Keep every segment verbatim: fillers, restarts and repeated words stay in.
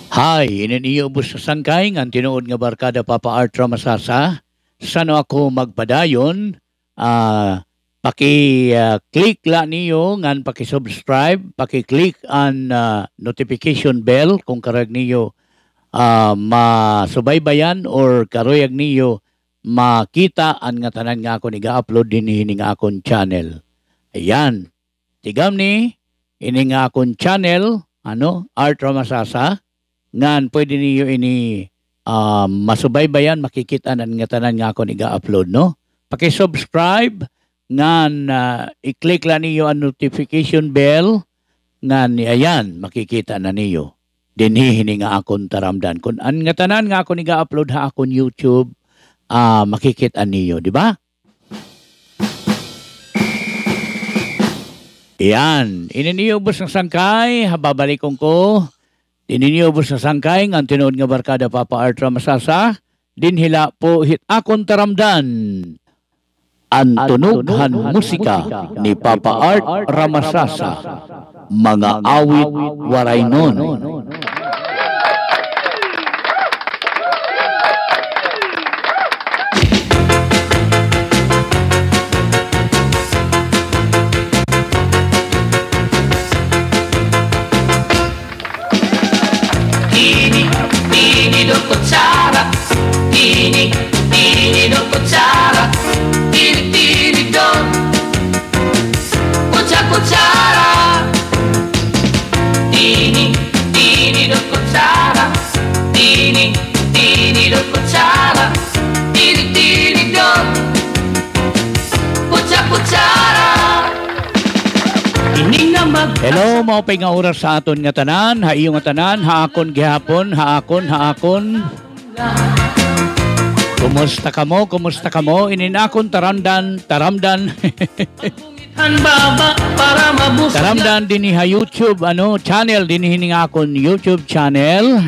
Hi, ini an iyo ubos nga sangkay ngan tinuod nga barkada, Papa Art Ramasasa. San-o ako magpadayon, ah, paki, ah, click la niyo ngan paki-subscribe, paki-click an, ah, notification bell kon karuyag niyo, ah, masubaybayan or karuyag niyo makita an ngatanan nga akon iga-upload dinhi hini nga akon channel. Ayan. Tigam ni, ini nga akon channel, ano, Art Ramasasa, ngan pwede niyo ini, ah, masubaybayan, makikit-an an ngatanan nga akon iga-upload, no? Paki-subscribe, ngan, ah, i-click la niyo an notification bell, ngan, ayan, makikita na niyo dinhi hini nga akon taramdan. Kon an ngatanan nga akon iga-upload ha akon YouTube, ah, makikit-an niyo, di ba? Iyan. Ini an iyo ubos nga sangkay, ha, babalikon ko. Ini an iyo ubos nga sangkay, ngan tinuod nga barkada, Papa Art Ramasasa. Dinhi la po hit akon taramdan. An tunog han musika ni Papa Art Ramasasa. Mga awit Waraynon. Tini, tini do kutsara. Tini, tini do kutsara. Tini, tini do. Kutsa, kutsara. Tini, tini do kutsara. Tini, tini do kutsara. Tini, tini do. Kutsa, kutsara. Hello, maupay nga oras ha aton ngatanan, ha iyo ngatanan, ha akon gihapon, ha akon, ha akon. Kumusta kamo? Kumusta kamo? Ini an akon taramdan, taramdan. Taramdan dinhi ha YouTube, ano, channel, dinhi hini nga akon YouTube channel.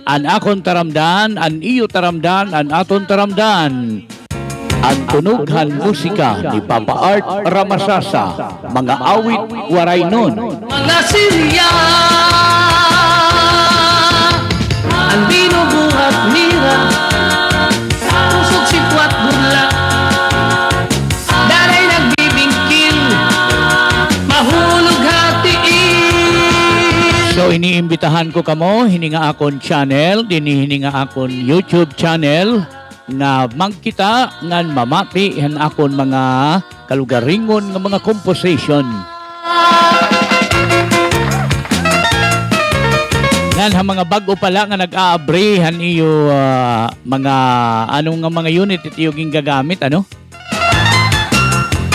An akon taramdan, an iyo taramdan, an aton taramdan. An tunog han musika ni Papa Art Ramasasa, mga awit Waraynon. Mga silya, an binubuhat nira, pusok, sitwat, budla, danay nagbibingkil, mahulog ha tiil. So, iniimbitahan ko kamo, hini nga akon channel, dinhi hini nga akon YouTube channel, nga magkita ngan mamati han akon mga kalugaringon nga mga composition. Ngan ha mga bag-o pa la nga nag-aabri han iyo, ah, mga, ano nga mga unit it iyo gingagamit, ano?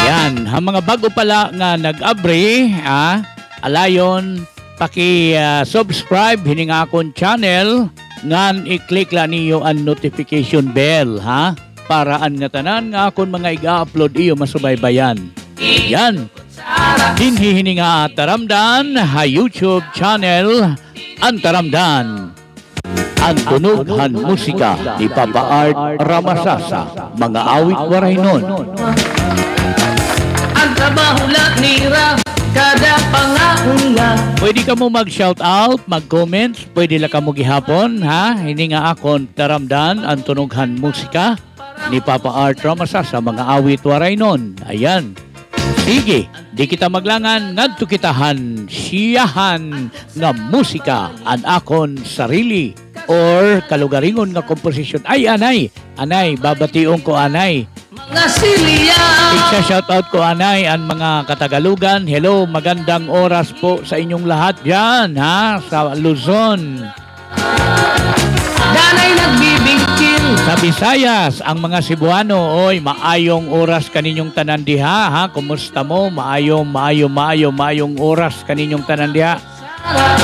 Yan, ha mga bag-o pa la nga nag-abri, ah, alayon, paki, ah, subscribe hini nga akon channel, ngan i-click la niyo an notification bell, ha? Para an ngatanan nga akon mga iga-upload iyo masubaybayan. Yan. Dinhi hini nga taramdan ha YouTube channel, An Taramdan. An tunog han musika ni Papa Art Ramasasa, mga awit Waraynon. An trabaho la nira kada pangaon la. Pwede kamo mag-shout out, mag-comments, pwede la kamo gihapon, ha? Hini nga akon taramdan, an tunog han musika ni Papa Art Ramasasa, mga awit Waraynon. Ayan. Sige, di kita maglangan, ngadto kita han siyahan nga musika, an akon sarili or kalugaringon nga komposisyon. Ay, anay, anay, babation ko, anay. Mga silya. Igsa-shout out ko, anay, an mga Katagalugan. Hello, magandang oras po sa inyong lahat diyan, ha, sa Luzon. Danay nagbibingkil. Sa Visayas, an mga Cebuano, oy, maayong oras kaninyong tanan diha, ha? Kumusta mo? Maayong, maayong, maayong, maayong oras kaninyong tanan diha.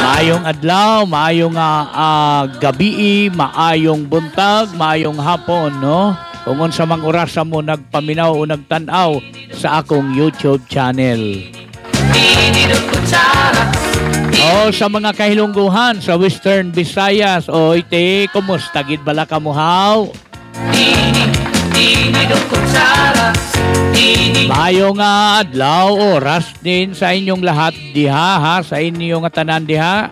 Maayong adlaw, maayong, ah, ah, gabii, maayong buntag, maayong hapon, no? Kon unsa mang orasa mo nagpaminaw o nagtan-aw sa akong YouTube channel. O, sa mga kahilungguhan sa Western Visayas, oy, te, kumusta gid bala kamo, haw? Maayo nga adlaw, oras din sa inyong lahat diha, ha, sa inyo nga tanan diha.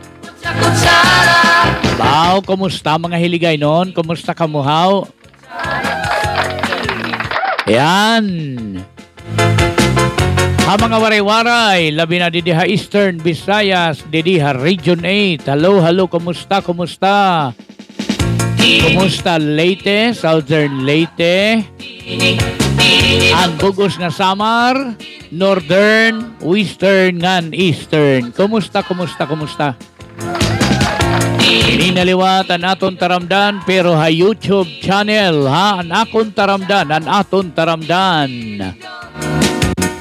Baw, kumusta mga Hiligaynon? Kumusta kamo haw? Yan. Ha mga Waray-Waray, labi na didi ha Eastern Visayas, didi ha Region eight. Hello, hello, kumusta, kumusta? Kumusta Leyte, Southern Leyte? An bug-os nga Samar, Northern, Western, ngan Eastern. Kumusta, kumusta, kumusta? Ini na liwat an aton taramdan, pero ha YouTube channel, ha, an akon taramdan, an aton taramdan.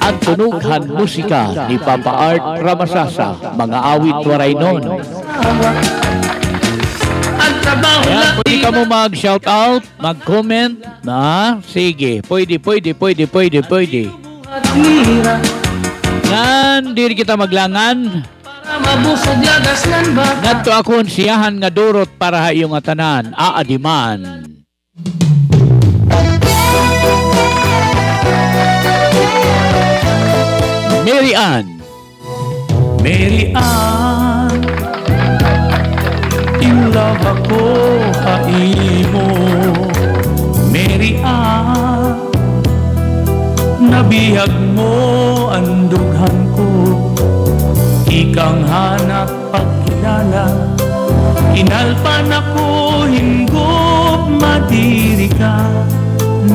An tunog han musika ni Papa Art Ramasasa, mga awit Waraynon. Ayan, pwede kamo mag-shout out, mag-comment, ha? Sige, pwede, pwede, pwede, pwede, pwede. Ngan, diri kita maglangan. Ngadto ako han siyahan nga durot para ha iyo ngatanan. Aadi man. Mary Ann. Mary Ann, in love ako ha imo. Mary Ann, nabihag mo an dughan ko. Tikang han ak pagkilala, inalpan ako hin gugma, diri ka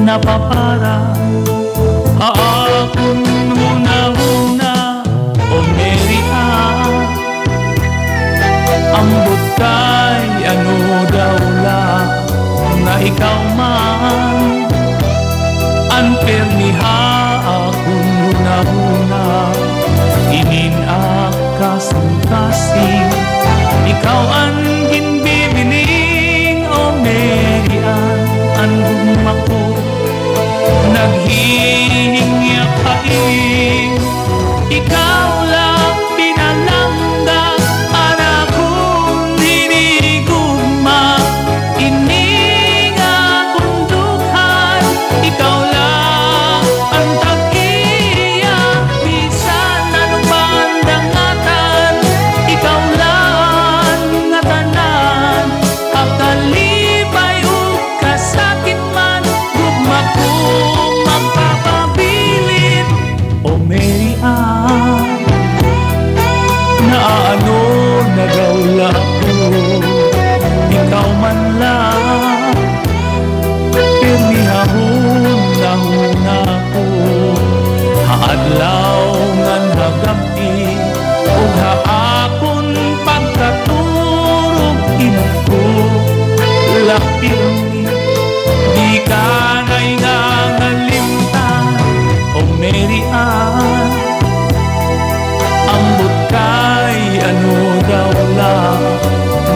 napapara ha akon hunahuna, o Mary Ann. Ambot kay ano daw la nga ikaw man an pirmi ha akon hunahuna. Inin ak kasingkasing, ikaw an ginbibining, o Mary Ann, an gugma ko naghihingyap ha im. Ikaw la pinalangga an akon hinigugma, ini nga akon dughan, ikaw la an tag-iya, bisan ano pa an dangatan, ikaw la an ngatanan, ha kalipay ug kasakit man, gugma ko magpapabilin. O Mary Ann, naaano na daw la ako, ikaw man la pirmi ha hunahuna ko, ha adlaw ngan ha gab-i, ug ha akon pagkaturog, imo ko la pirmi. Di ka na ingangalimtan, o Mary Ann. Ambot kay ano daw la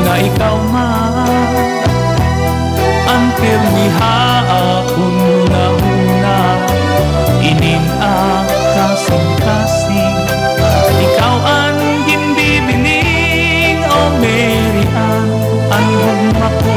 nga ikaw man an pirmi ha akon hunahuna. Inin ak kasingkasing, ikaw an ginbibining, o Mary Ann, an gugma ko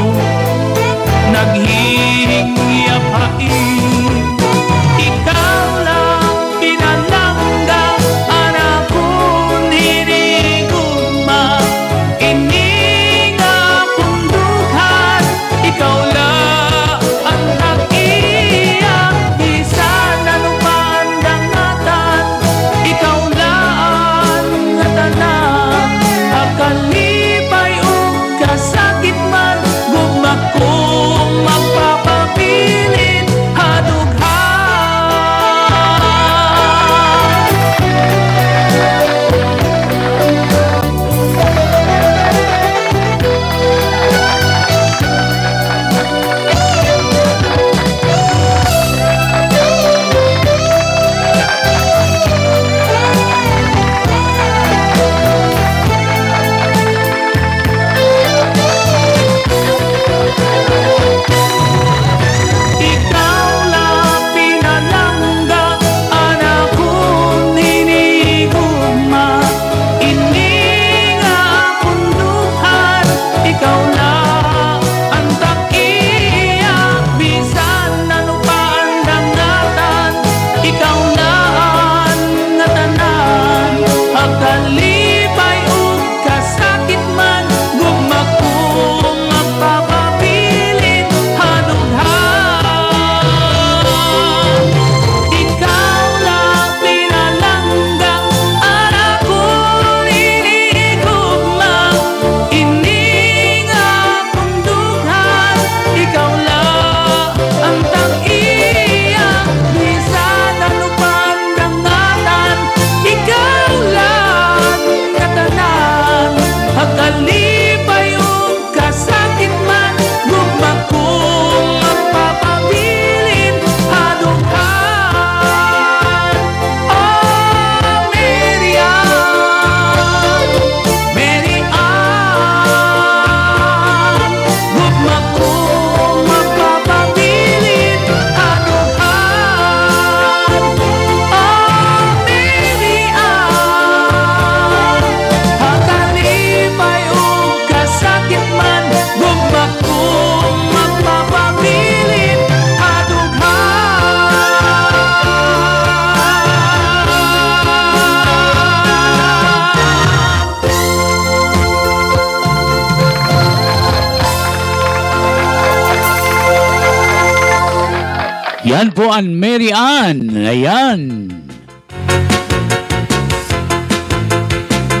Yan po an Mary Ann. Ayan.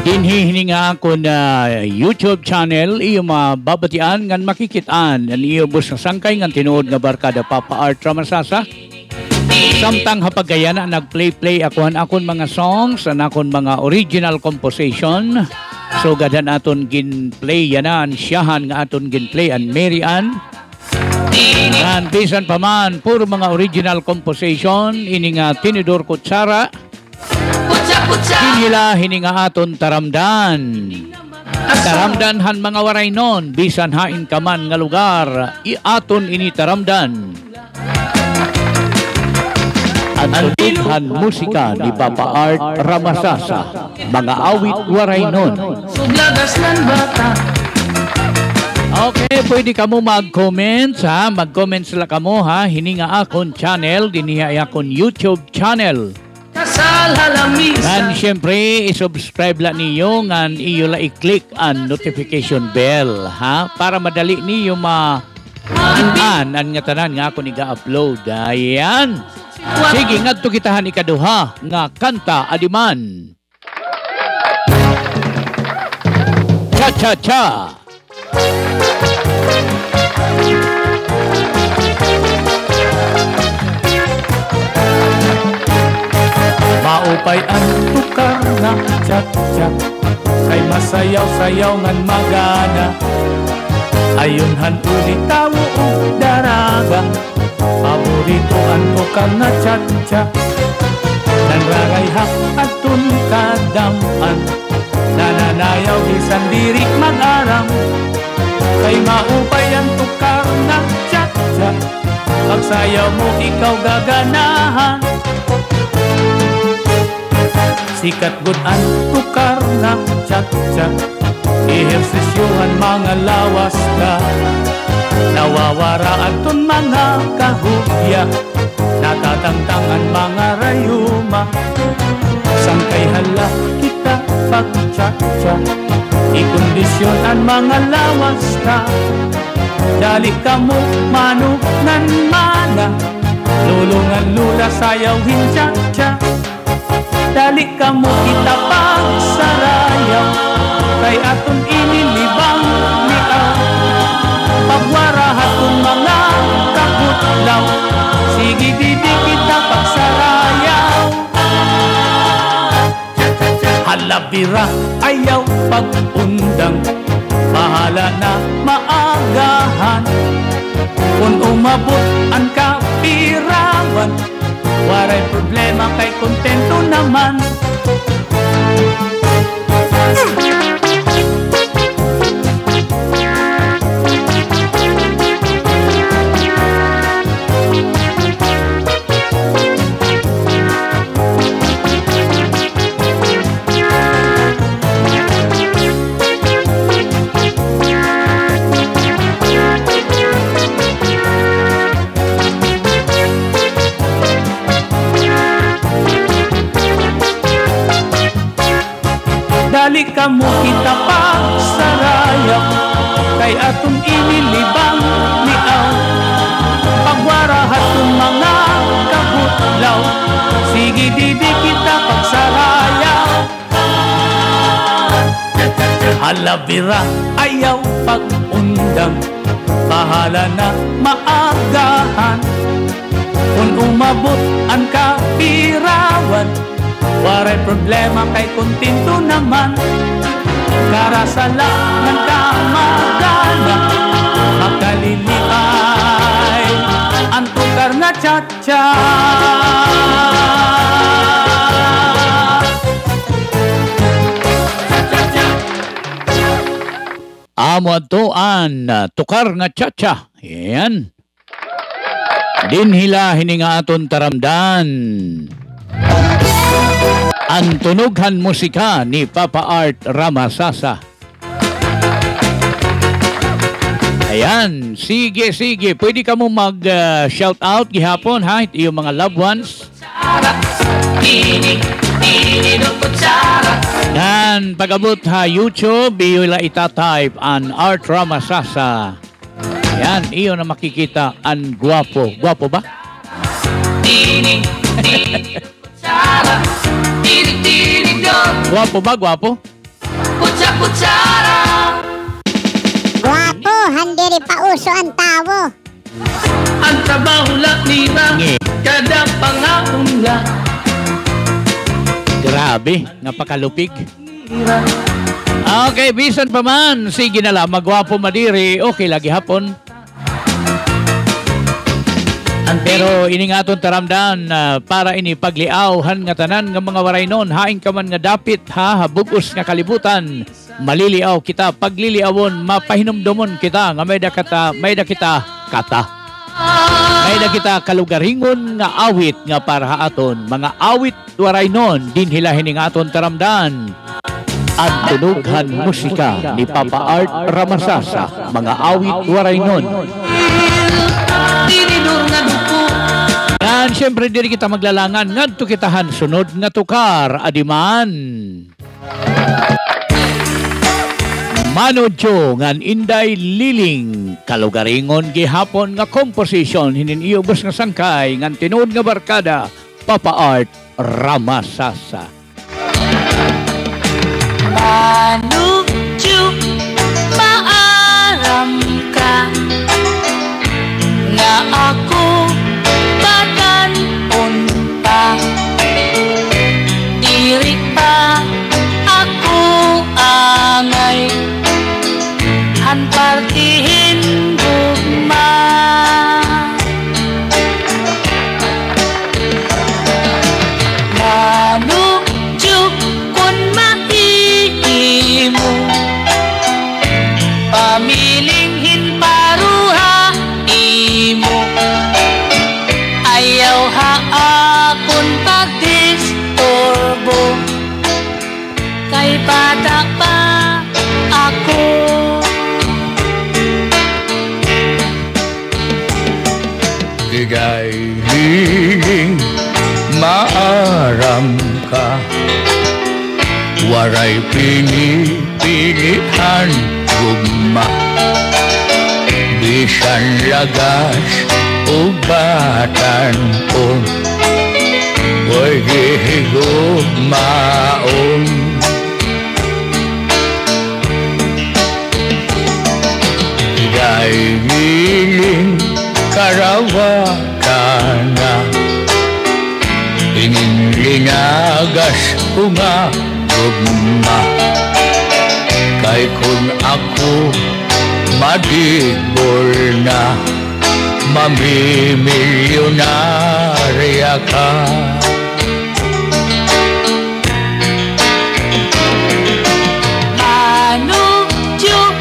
Dinhi hini nga akon, ah, YouTube channel, iyo mababatian ngan makikit-an an iyo bus nga sangkay ngan tinuod nga barkada, Papa Art Ramasasa. Samtang ha pagkayana, nag-play-play ako han akon mga songs, an akon mga original composition. Sugad han aton gin-play yana, an siyahan nga aton gin-play, an Mary Ann. Ngan bisan pa man, puro mga original composition, ini nga Tinidor Kutsara. Dinhi la hini nga aton taramdan. Taramdan han mga Waraynon, bisan hain ka man nga lugar, i-, aton ini taramdan. An tunog han musika ni Papa Art Ramasasa, mga awit Waraynon. Okay, pwede kamo mag-comments, ha? Mag-comments la kamo, ha? Hini nga akon channel, dinhi ha akon YouTube channel. Ngan siyempre, i-subscribe la niyo, ngan iyo la i-click an notification bell, ha? Para madali niyo ma-, an, an nga tanan nga akon iga-upload. Ayan. Sige, ngadto kita han ikaduha nga kanta, adi man. Cha-cha-cha. Maupay an tukar nga cha-cha, kay masayaw-sayaw ngan magana. Ayon han uli, tawo ug daraga, paborito an tukar nga cha-cha. Nanrarayhak adton kadam-an, nananayaw bisan diri mag-aram. Kay maupay an tukar nga cha-cha, pagsayaw mo ikaw gaganahan. Sikat gud an tukar nga cha-cha, ehersisyo han mga lawas ka. Nawawara adton mga kahugya, natatangtang an mga rayuma. Sangkay hala kita pag-cha-cha, ikondisyon an mga lawas ka. Dali kamo, mano ngan mana, lolo ngan lola, sayaw hin cha-cha. Dali kamo kita pagsarayaw, kay aton ini libang-liaw. Pagwara hadton mga kabutlaw, sige didi kita pagsarayaw. Hala bira, ayaw pag-undang, bahala na maagahan. Kon umabot an kapirawan, waray problema kay kontento naman. Dali kamo kita pagsarayaw, kay aton ini libang-liaw. Pagwara hadton mga kabutlaw, sige didi kita pagsarayaw. Hala bira, ayaw pag-undang, bahala na maagahan. Kon umabot an kapirawan, waray problema kay kontento naman. Karasala ngan kamagana, makaliliay an tukar nga cha-cha. Amo adto an, ah, tukar nga cha-cha. Yan. Dinhi la hini nga aton taramdan. An tunog han musika ni Papa Art Ramasasa. Ayan, sige, sige. Pwede kamo mag, ah, shout out gihapon, ha, it iyo mga loved ones. Ngan pag-abot ha YouTube, iyo la ita-type an Art Ramasasa. Yan, iyo na makikita an gwapo. Gwapo ba? Guwapo ba? Guwapo? Guwapo, han diri pa uso an tawo. Nge. Grabe, napakalupig. Okay, bisan pa man, sige na la, magwapo madiri, okay la gihapon. Pero ini nga aton taramdan, ah, para ini pagliaw han ngatanan nga mga Waraynon, hain ka man nga dapit ha, ha bug-os nga kalibutan, maliliaw kita, pagliliawon, mapahinumdomon kita nga may-ada kata, may-ada kita kata. May-ada kita kalugaringon nga awit nga para ha aton mga awit Waraynon, dinhi la hini nga aton taramdan. An tunog han musika ni Papa Art Ramasasa, mga awit Waraynon. Ngan, siyempre, diri kita maglalangan, ngadto kita han sunod nga tukar, adi man. Mano Joe ngan Inday Liling, kalugaringon gihapon nga komposisyon hinin iyo ubos nga sangkay ngan tinuod nga barkada, Papa Art Ramasasa. Mano Joe, maaram ka nga ako batan-on pa. Diri pa ako angay han parti hin gugma. Mano Joe, kon mahimo, pamiling hin paruha imo. Ayaw ha akon pagdisturbo, kay bata pa ako. Inday Liling, maaram ka, waray pinipili han gugma. Bisan lagas o batan-on, pwede higugmaon. Inday Liling, karawakan na inin linagas ko nga gugma. Kay kon ako madibol na, mamimilyonarya ka. Mano Joe,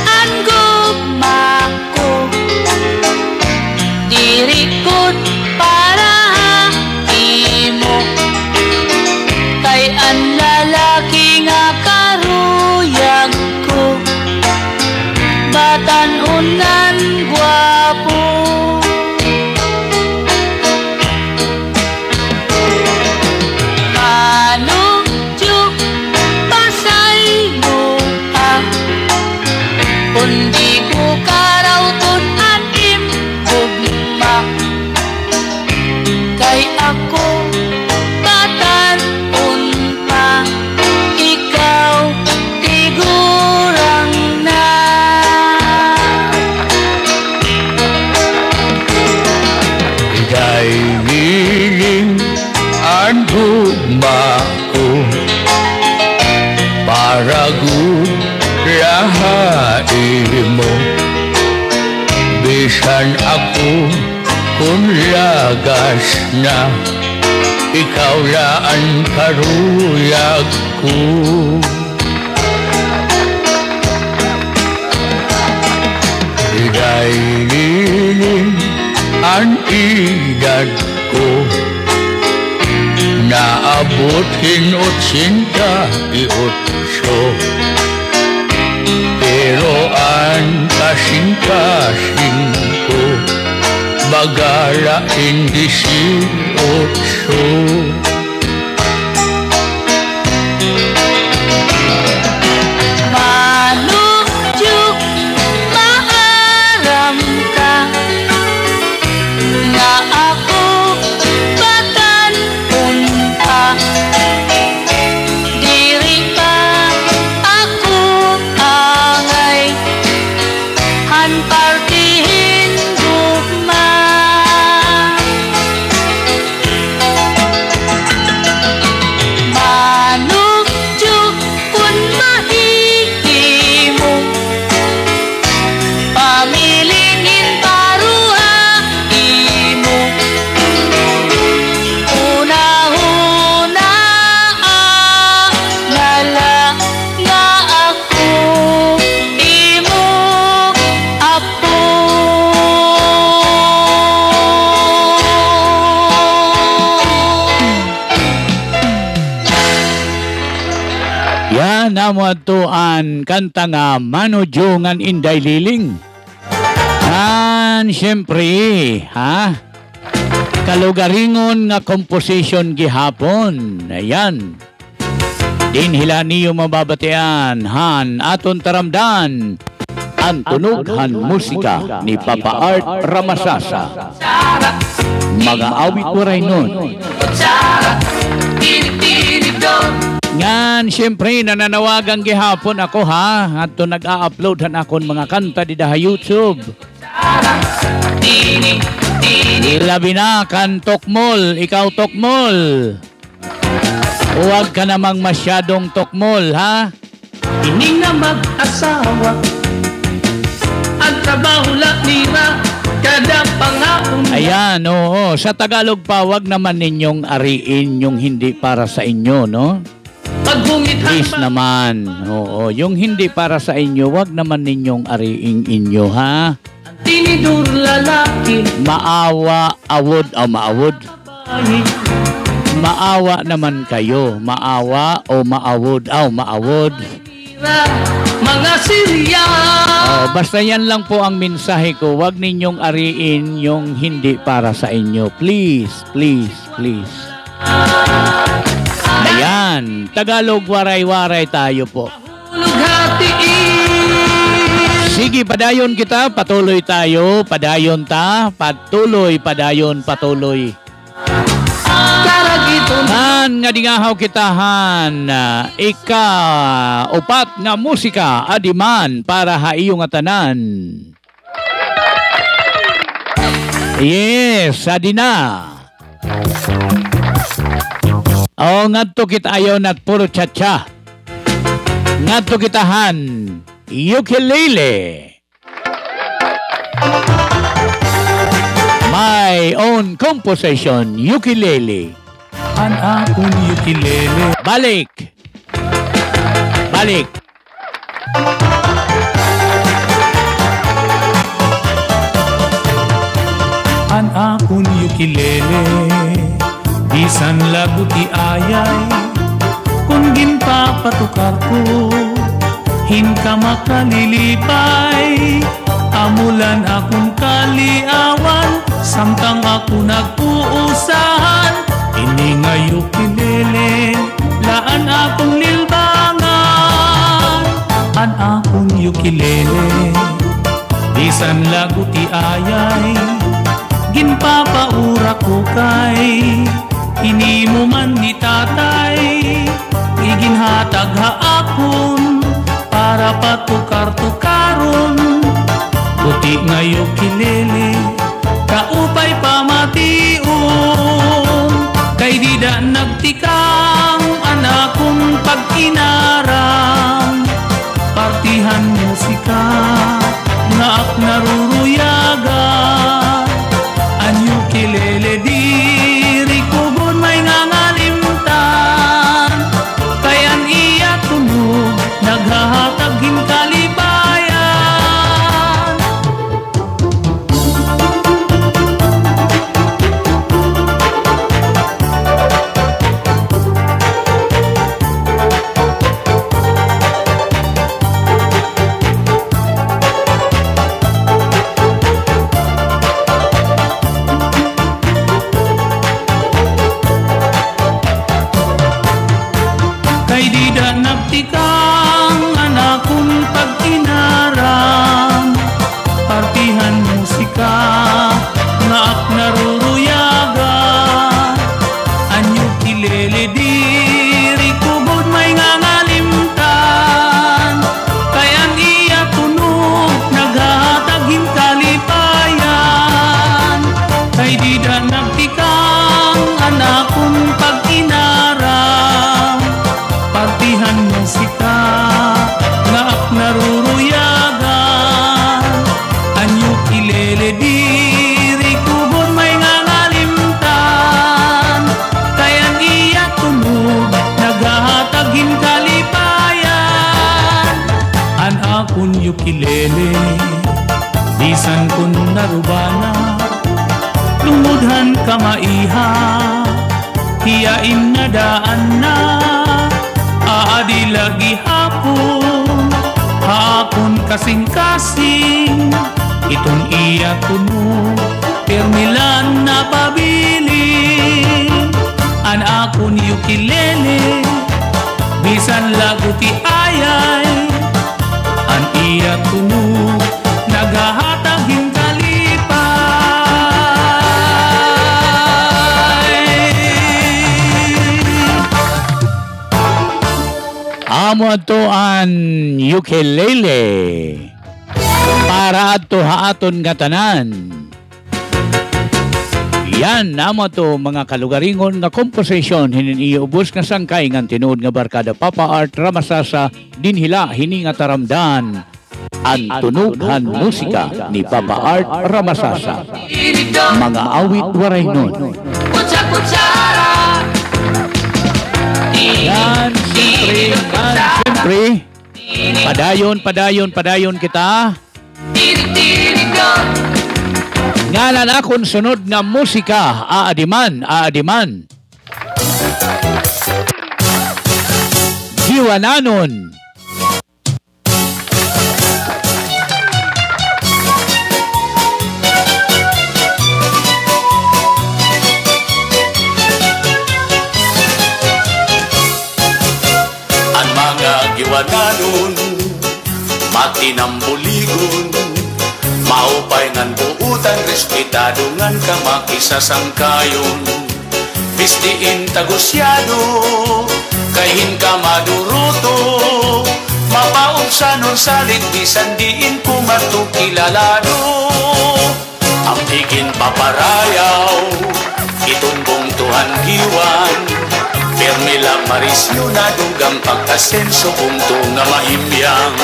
an gugma ko, diri gud para ha imo. Kay an lalaki nga karuyag ko, batan-on ngan gwapo. Mano Joe, pasayloa kon di ko karawton an im gugma. Kay ako batan-on pa, ikaw tigurang na. Inday Liling, an gugma ko, para gud la ha imo. Bisan ako kon lagas na, ikaw la an karuyag ko. Inday Liling, an edad ko naabot hin otsenta y otso. Pero an kasingkasing ko, baga la hin disiotso. Mano Joe, maaram ka nga ako Amo adto an kanta nga Mano Joe ngan Inday Liling. Ngan, siyempre, ha? Kalugaringon nga komposisyon gihapon. Ayan. Dinhi la niyo mababatian han aton taramdan an tunog han musika ni Papa Art Ramasasa. Mga awit Waraynon. Ngan, siyempre, nananawagan gihapon ako, ha, ngadto nag-a-upload han akon mga kanta dida ha YouTube. Labi na kan Tokmol, ikaw, Tokmol. Huwag ka namang masyadong tokmol, ha? Ini nga mag-asawa, an trabaho la nira, kada pangaon. Ayan, oo. Sa Tagalog pa, wag naman ninyong ariin yung hindi para sa inyo, no? Paghungit. Please naman. Oo, yung hindi para sa inyo, wag naman ninyong ariing inyo, ha? Tinidor lalaki. Maawa, awod, o maawod. Maawa naman kayo. Maawa o maawod. Aw, maawod. Mga Siriya. Oh, basta yan lang po ang mensahe ko. Huwag ninyong ariin yung hindi para sa inyo. Please, please, please. Ayan. Tagalog, waray-waray tayo po. Sige, padayon kita, patuloy tayo, padayon ta, patuloy, padayon, patuloy. Ngan nga dingahaw kita han, ah, ika-upat nga musika, adi man para ha iyo ngatanan. Yes, adi na. O, ngadto kita, ayaw na puro cha-cha. Ngadto kita han ukulele. My own composition, ukulele. An akon ukulele. Balik. Balik. An akon ukulele, bisan lagot it ayay, kon ginpapatukar ko, hin kamakalilipay, amo la an akon kaliawan, samtang ako nag-uusahan, ini nga ukulele. La an akon lilbangan, an akon ukulele, bisan lagot it ayay, ginpapaura ko kay ini mo man ni tatay, iginhatag ha akon para patukar-tukaron, buti nga ukulele, kaupay pamation, kay dida nagtikang an akon pag-inaram, partihan musika nga ak naruruyagan, an ukulele diri ko gud may ngangalimtan, kay an iya tunog naghahatag hin kalipayan. Kay dida nagtikang an akon pag-inaram, partihan musika nga ak naruruyagan, an ukulele diri ko gud may ngangalimtan, kay an iya tunog naghahatag hin kalipayan, kay dida nagtikang an akon pag-inaram, partihan musika nga ak naruruyagan, an ukulele diri ko gud may ngangalimtan, kay an iya tunog naghahatag hin kalipayan. An akon ukulele, bisan kon naruba na, lungod han kamaiha, hiya in nadaan na, aadi la gihap Ha akon kasingkasing, iton iya tunog, pirmi la napabilin. An akon ukulele, bisan lagot hi ayay, an iya tunog, naghahatag hin kalipay. Amo adto an ukulele para adto ha aton ngatanan. Yan, amo adto, mga kalugaringon, nga komposisyon hinin iyo ubos nga sangkay ngan tinuod nga barkada Papa Art Ramasasa dinhi la hini nga taramdan. An tunog han musika ni Papa Art Ramasasa. Mga awit Waraynon. Yan, siyempre, yan, siyempre. Padayon, padayon, padayon kita. Ngan an akon sunod nga musika, aadi man, aadi man. Giwananon. An mga Giwananon, matinambuligon, maupay ngan buutan, respetado ngan kamakisasangkayon. Pisti in tagusyado, kay hin kamaduruto, mapaubsanon salit bisan diin ko madto kilalado. Ampigin paparayaw, iton bungto han Giwan, pirmi la marisyo na dugang pag-asenso bungto nga mahimyang.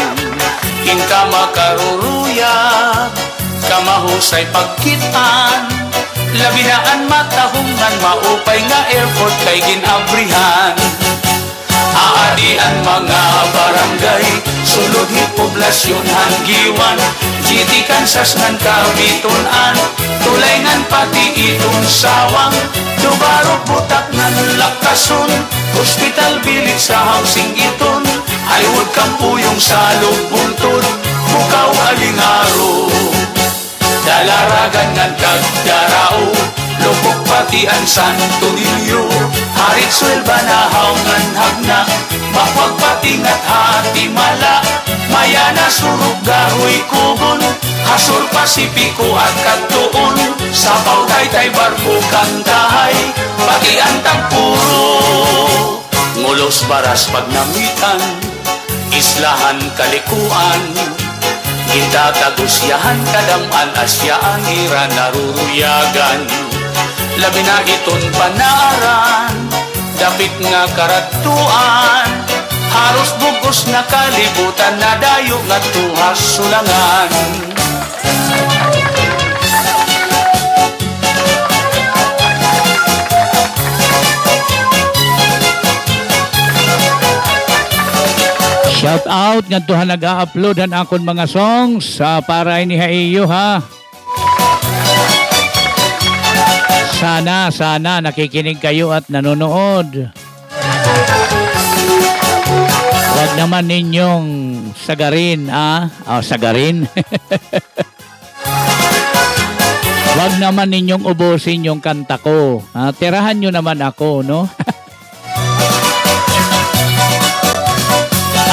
In kamakaruruyag, kamahusay pagkit-an, labi na an matahong ngan maupay nga airport kay gin-abrihan. Aadi an mga barangay, sulod hit poblasyon han Giwan, G T, Kansas ngan Cabitunan, tulay ngan pati iton Sawang, Dubarog, Butak ngan Lakason, hospital, village sa housing iton, Highwood, Kampuyong, Salog, Buntod, Bukaw, Alingaro. Dalaragan ngan Cagdarao, Lupok pati an Santo Niño, Haritswil, Banahaw ngan Jagna, Makwag pati ngat Hatimala, Mayana, Surok, Gahoy, Cogon, ha Sur Pasipiko at Cagtoon, Sapaw, Taytay, Barco, Kantahay, pati an Tagpuro. Ngulos, Baras, Pagnamitan, Isla han Kalikuan, gintatagusya han kadam-an, asya an ira naruruyagan. Labi na iton Panaaran, dapit nga karadtuan, haros bug-os nga kalibutan, nadayo ngadto ha Sulangan. Shout out ngadto ha nag-a-upload han akon mga songs, ah, para ini ha iyo, ha. Sana, sana nakikinig kayo at nanonood. Wag naman ninyong sagarin, ah. Oh, sagarin. Wag naman ninyong ubusin yung kanta ko. Ah, tirahan nyo naman ako, no?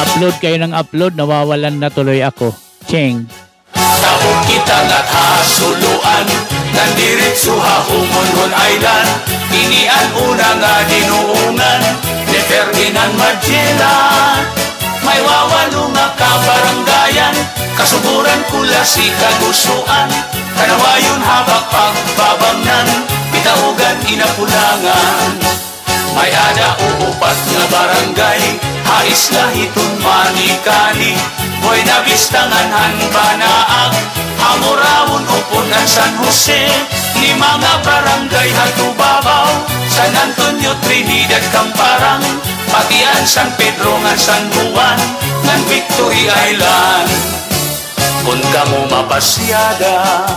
Upload kayo ng upload, nawawalan na tuloy ako. Cheng. Tabok kita ngat ha Suluan, ngan diritso ha Humonhon Island. Ini an una nga dinuungan ni Ferdinand Magellan. May wawalo nga kabarangayan, Kasuburan, Culasi, Cagusuan, Kanawayon, Habac, Pagbabangnan, Pitaugan, Inapulangan. May-ada uupat nga barangay ha isla hiton Manicani, Buenavista ngan han Banaag, ha Moraon upon an San Jose, lima nga barangay ha Tubabao, San Antonio, Trinidad, Camparang, pati an San Pedro ngan San Juan ngan Victory Island. Kon kamo mapasyada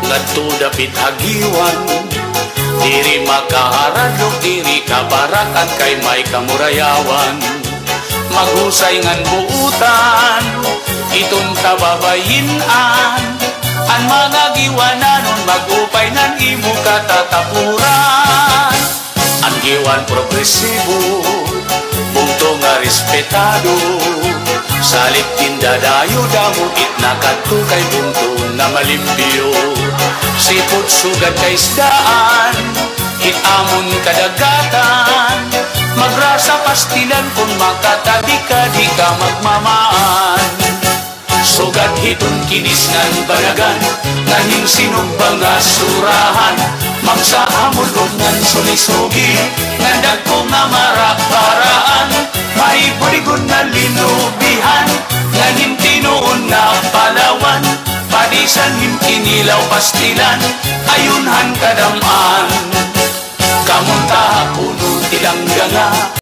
ngadto dapit ha Guiuan, diri makaharadlok, diri kabarakan kay may kamurayawan. Maghusay ngan buutan iton kababayin-an, an mga giwananon mag-upay ngan imo katatapuran. An giwan progresibo, bungto nga respetado, salit gindadayo damo it na kadto kay bungto nga malimpyo. Sipot sugad kay isdaan, it amon kadagatan, magrasa pastilan kon makatabi ka di ka magmamaan. Sugad hiton kinis ngan banagan, ngan hin sinugba nga surahan, magsahamulod ngan sulisugi, ngan dagko nga maraparaan, mahibuligon nga linubihan, ngan hin tinuon nga palawan, padisan hin kinilaw pastilan, ayon han kadam